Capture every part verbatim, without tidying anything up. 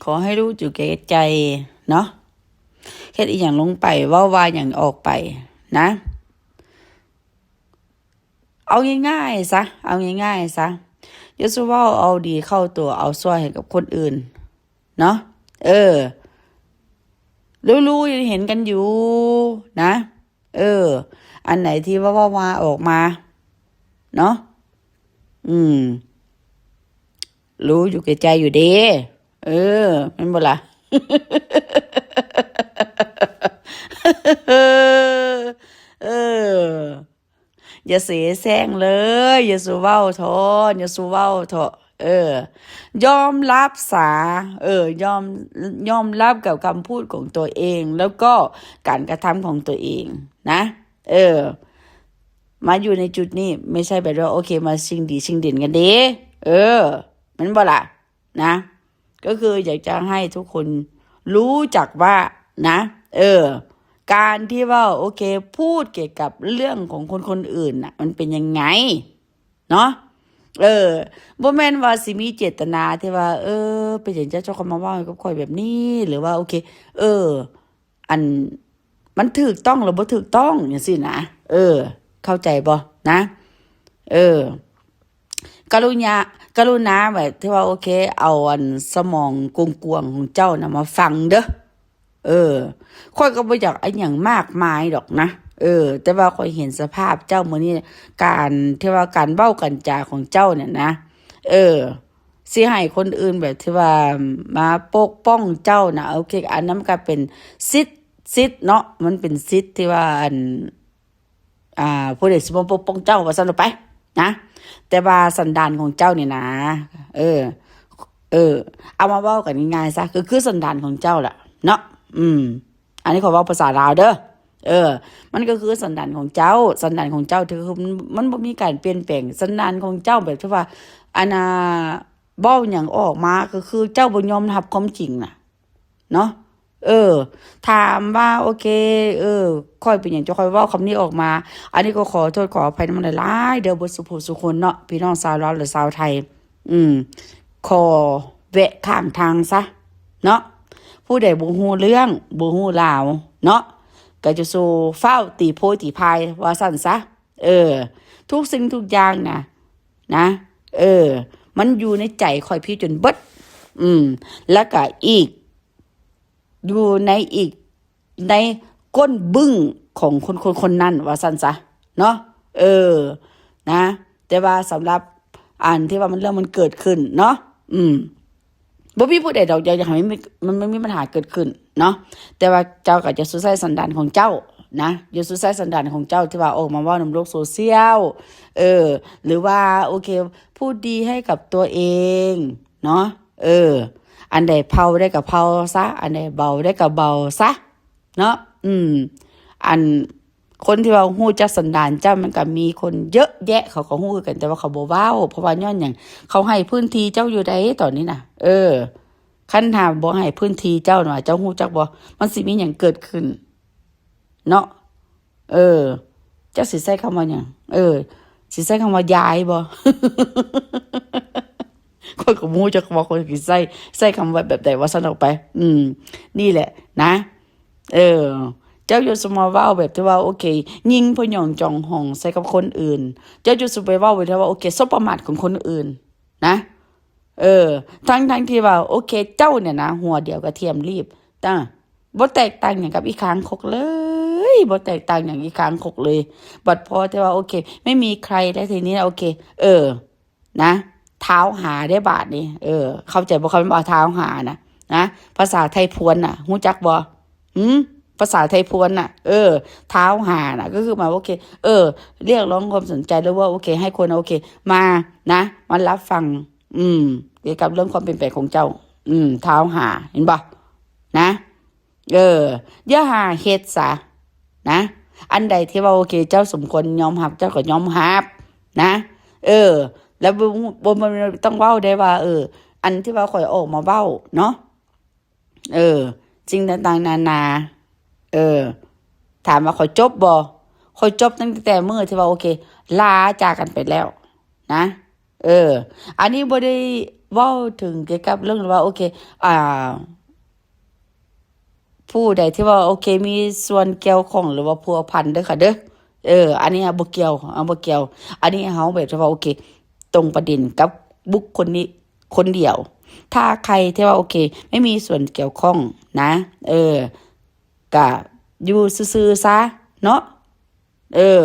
ขอให้รู้อยู่แก่ใจเนาะ เฮ็ดอีหยังลงไป เว้าว่าหยังออกไปนะ เอาง่ายๆซะ เอาง่ายๆซะ อย่าสู่เว้าเอาดีเข้าตัว เอาชั่วให้กับคนอื่นเนาะ เออ รู้ๆ เห็นกันอยู่นะ เออ อันไหนที่ว่า ว่า ว่าออกมาเนาะ อืม รู้อยู่แก่ใจอยู่เด้ เออ แม่นบ่ล่ะ เออ อย่าเสแสร้งเลย อย่าสู่เว้าเถาะ อย่าสู่เว้าเถาะ เออ ยอมรับซะ เออ ยอม ยอมรับกับคำพูดของตัวเอง แล้วก็การกระทำของตัวเองนะ เออ มาอยู่ในจุดนี้ ไม่ใช่แบบว่า โอเค มาชิงดีชิงเด่นกันเด้ เออ แม่นบ่ล่ะ นะ ก็คืออยากจะให้ทุกคนรู้จักว่านะ เออ การที่ว่า โอเค พูดเกี่ยวกับเรื่องของคนคนอื่นน่ะ มันเป็นยังไงเนาะ เออ บ่แม่นว่าสิมีเจตนาที่ว่า เออ เป็นหยังเจ้า เจ้าก็มาเว้ากับข้อยแบบนี้ หรือว่า โอเค เออ อัน มันถูกต้องหรือบ่ถูกต้องจังซี้นะ เออ เข้าใจบ่นะ เออ กรุณา กรุณาแบบที่ว่า โอเค เอาอันสมองกว้างๆของเจ้านะมาฟังเด้อ เออ ข้อยก็บ่อยากอะหยังมากมายดอกนะ เออ แต่ว่าข้อยเห็นสภาพเจ้ามื้อนี้ การที่ว่าการเว้าการจาของเจ้าเนี่ยนะ เออ สิให้คนอื่นแบบที่ว่ามาปกป้องเจ้านะ โอเค อันนั้นมันก็เป็นสิทธิ์ สิทธิ์เนาะ มันเป็นสิทธิ์ที่ว่าอัน อ่า ผู้ใดสิมาปกป้องเจ้าว่าซั่นไปนะ แต่ว่าสันดานของเจ้านี่นะ เออ เออ เอามาเว้ากันง่ายๆซะ ก็คือสันดานของเจ้าล่ะเนาะ อืม อันนี้ขอเว้าภาษาลาวเด้อ เออ มันก็คือสันดานของเจ้า สันดานของเจ้าถือคือมัน มันบ่มีการเปลี่ยนแปลง สันดานของเจ้าแบบที่ว่า อันน่ะ เว้าหยังออกมาก็คือเจ้าบ่ยอมรับความจริงน่ะ เนาะ เออ ถามว่า โอเค เออ ข้อยเป็นหยังจะค่อยเว้าคำนี้ออกมา อันนี้ก็ขอโทษขออภัยนำหลายๆเด้อ เบิดสุผู้สุคนเนาะ พี่น้องชาวลาวและชาวไทย อืม ขอแวะข้างทางซะ เนาะ ผู้ใดบ่ฮู้เรื่อง บ่ฮู้ราว เนาะ ก็จะสู่ฟ้าวตีโพยตีพายว่าซั่นซะ เออ ทุกสิ่งทุกอย่างนะ นะ เออ มันอยู่ในใจข้อยพี้จนเบิด อืม แล้วก็อีก อยู่ในอีก ในก้นบึ้งของคนคนคนนั้นว่าซั่นซะ เนาะ เออ นะ แต่ว่าสำหรับอันที่ว่ามันเรื่องมันเกิดขึ้นเนาะ อืม บ่มีผู้ใดดอกอยากจะให้มันมี มัน มันมีปัญหาเกิดขึ้นเนาะ แต่ว่าเจ้าก็จะสู่ใช้สันดานของเจ้านะ อย่าสู่ใช้สันดานของเจ้าที่ว่าออกมาเว้านำโลกโซเชียล เออ หรือว่า โอเค พูดดีให้กับตัวเองเนาะ เออ อันใดเผาได้ก็เผาซะ อันใดเบาได้ก็เบาซะ เนาะ อืม อัน คนที่ว่าฮู้จักสันดานเจ้ามันก็มีคนเยอะแยะ เขาก็ฮู้คือกัน แต่ว่าเขาบ่เว้า เพราะว่าย้อนหยัง เขาให้พื้นที่เจ้าอยู่ใดตอนนี้น่ะ เออ คันถ้าบ่ให้พื้นที่เจ้าน่ะ เจ้าฮู้จักบ่ มันสิมีหยังเกิดขึ้น เนาะ เออ เจ้าสิใช้คำว่าหยัง เออ สิใช้คำว่ายายบ่ ข้อยก็บ่ฮู้จักว่าข้อยสิใช้ ใช้คำว่าแบบใดว่าซั่นออกไป อืม นี่แหละนะ เออ เจ้าอย่าสู่มาเว้าแบบที่ว่า โอเค ยิงพยองจองหองใส่กับคนอื่น เจ้าอย่าสู่ไปเว้าแบบที่ว่า โอเค สบประมาทของคนอื่นนะ เออ ทั้งๆที่ว่า โอเค เจ้าเนี่ยนะ หัวเดียวกระเทียมลีบ จ้ะ บ่แตกต่างหยังกับอีคางคกเลย บ่แตกต่างหยังอีคางคกเลย บัดพอที่ว่า โอเค ไม่มีใครแล้วทีนี้ โอเค เออ นะ ท้าวหาได้บาดนี้ เออ เข้าใจบ่ คำว่าท้าวหานะ นะ ภาษาไทยพวนน่ะ ฮู้จักบ่ หืม ภาษาไทยพวนน่ะ เออ ท้าวหาน่ะ ก็คือหมายว่า โอเค เออ เรียกร้องความสนใจ หรือว่า โอเค ให้คน โอเค มา นะ มารับฟัง อืม เกี่ยวกับเรื่องความเปลี่ยนแปลงของเจ้า อืม ท้าวหา เห็นบ่ นะ เออ อย่าหาเฮ็ดซะ นะ อันใดที่ว่า โอเค เจ้าสมควรยอมรับ เจ้าก็ยอมรับ นะ เออ แล้วบ่ บ่ บ่ต้องเว้าได้ว่า เออ อันที่ว่าข้อยออกมาเว้าเนาะ เออ สิ่งต่างๆนานา เออ ถามว่าข้อยจบบ่ ข้อยจบตั้งแต่มื้อที่ว่า โอเค ลาจากกันไปแล้ว นะ เออ อันนี้บ่ได้ เว้าถึงเกี่ยวกับเรื่องว่า โอเค อ่า ผู้ใดที่ว่า โอเค มีส่วนเกี่ยวข้องหรือว่าพัวพันเด้อค่ะเด้อ เออ อันนี้อะบ่เกี่ยว เอาบ่เกี่ยว อันนี้เฮาแบบที่ว่า โอเค ตรงประเด็นกับบุคคลนี้คนเดียว ถ้าใครที่ว่า โอเค ไม่มีส่วนเกี่ยวข้องนะ เออ ก็อยู่ซื่อๆซะเนาะ เออ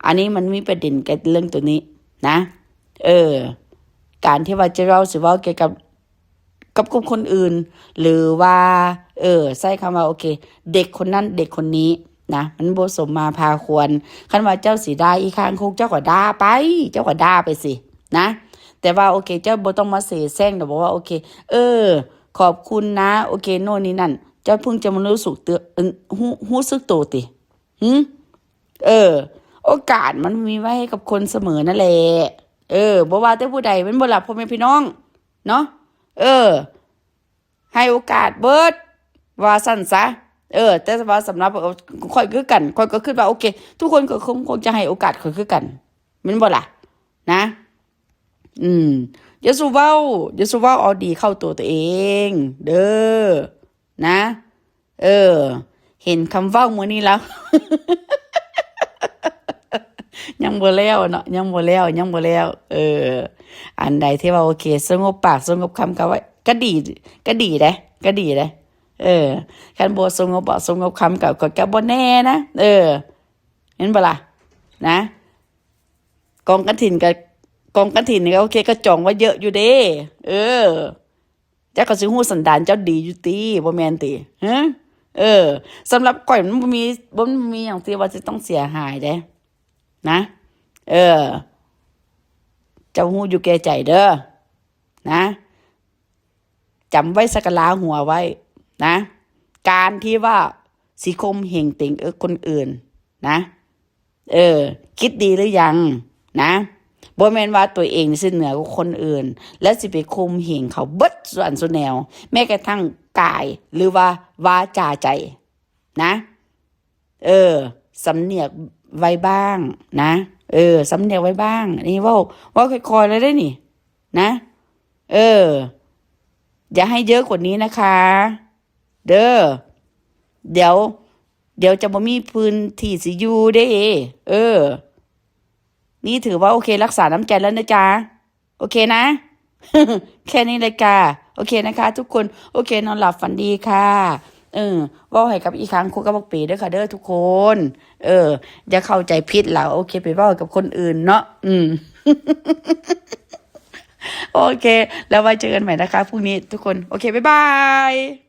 อันนี้มันมีประเด็นกับเรื่องตัวนี้นะ เออ การที่ว่าจะเว้าสิเว้าเกี่ยวกับ กับกลุ่มคนอื่น หรือว่า เออ ใช้คำว่า โอเค เด็กคนนั้นเด็กคนนี้นะ มันบ่สมมาพาควร คันว่าเจ้าสิด่าอีคางคก เจ้าก็ด่าไป เจ้าก็ด่าไปสินะ แต่ว่า โอเค เจ้าบ่ต้องมาเสแสร้งดอก บอกว่า โอเค เออ ขอบคุณนะ โอเค โน่นนี่นั่น เจ้าเพิ่งจะมารู้สึกเตือน เอิ่ม ฮู้ ฮู้สึกโตติ หึ เออ โอกาสมันมีไว้ให้กับคนเสมอนั่นแหละ เออ บ่ว่าแต่ผู้ใด แม่นบ่ล่ะ พ่อแม่พี่น้อง เนาะ เออ ให้โอกาสเบิด ว่าซั่นซะ เออ แต่ว่าสำหรับ เอ่อ ข้อยคือกัน ข้อยก็คิดว่า โอเค ทุกคนก็คง คงจะให้โอกาสข้อยคือกัน แม่นบ่ล่ะ นะ อืม อย่าสู่เว้า อย่าสู่เว้าเอาดีเข้าตัวตัวเอง เด้อ นะ เออ เห็นคำเว้ามื้อนี้แล้ว ยังบ่แล้วเนาะ ยังบ่แล้ว ยังบ่แล้ว เออ อันใดที่ว่า โอเค สงบปากสงบคำก็ไว้ ก็ดี ก็ดีเด้ ก็ดีเด้ เออ คันบ่สงบปากสงบคำก็ ก็ ก็บ่แน่นะ เออ เห็นบ่ล่ะ นะ กองกฐินก็ กองกฐินนี่ก็ โอเค ก็จองไว้เยอะอยู่เด้ เออ เจ้าก็สิฮู้สันดานเจ้าดีอยู่ติ บ่แม่นติ ฮะ เออ สำหรับข้อยมันบ่มี บ่มีหยังที่ว่าสิต้องเสียหายเด้ นะ เออ เจ้าฮู้อยู่แก่ใจเด้อ นะ จำไว้ สักกะลาหัวไว้ นะ การที่ว่าสิข่มเหงเต็งเอิกคนอื่น นะ เออ คิดดีหรือยัง นะ บ่แม่นว่าตัวเองสิเหนือกว่าคนอื่น และสิไปข่มเหงเขาเบิดส่วนสุแนว แม้กระทั่งกาย หรือว่าวาจาใจ นะ เออ สำเนียกไว้บ้าง นะ เออ สำเนียกไว้บ้าง นี่เว้า เว้าค่อยๆเลยเด้นี่ นะ เออ อย่าให้เยอะกว่านี้นะคะ เด้อ เดี๋ยว เดี๋ยวจะบ่มีพื้นที่สิอยู่เด้ เออ นี่ถือว่าโอเค รักษาน้ำใจแล้วนะจ๊ะ โอเคนะ แค่นี้เลยจ้า โอเคนะคะ ทุกคน โอเค นอนหลับฝันดีค่ะ เออ เว้าให้กับอีคางคกกับบักเป๋เด้อค่ะเด้อทุกคน เออ อย่าเข้าใจผิดล่ะ โอเค ไปเว้ากับคนอื่นเนาะ อืม โอเค แล้วไว้เจอกันใหม่นะคะ พรุ่งนี้ทุกคน โอเค บ๊ายบาย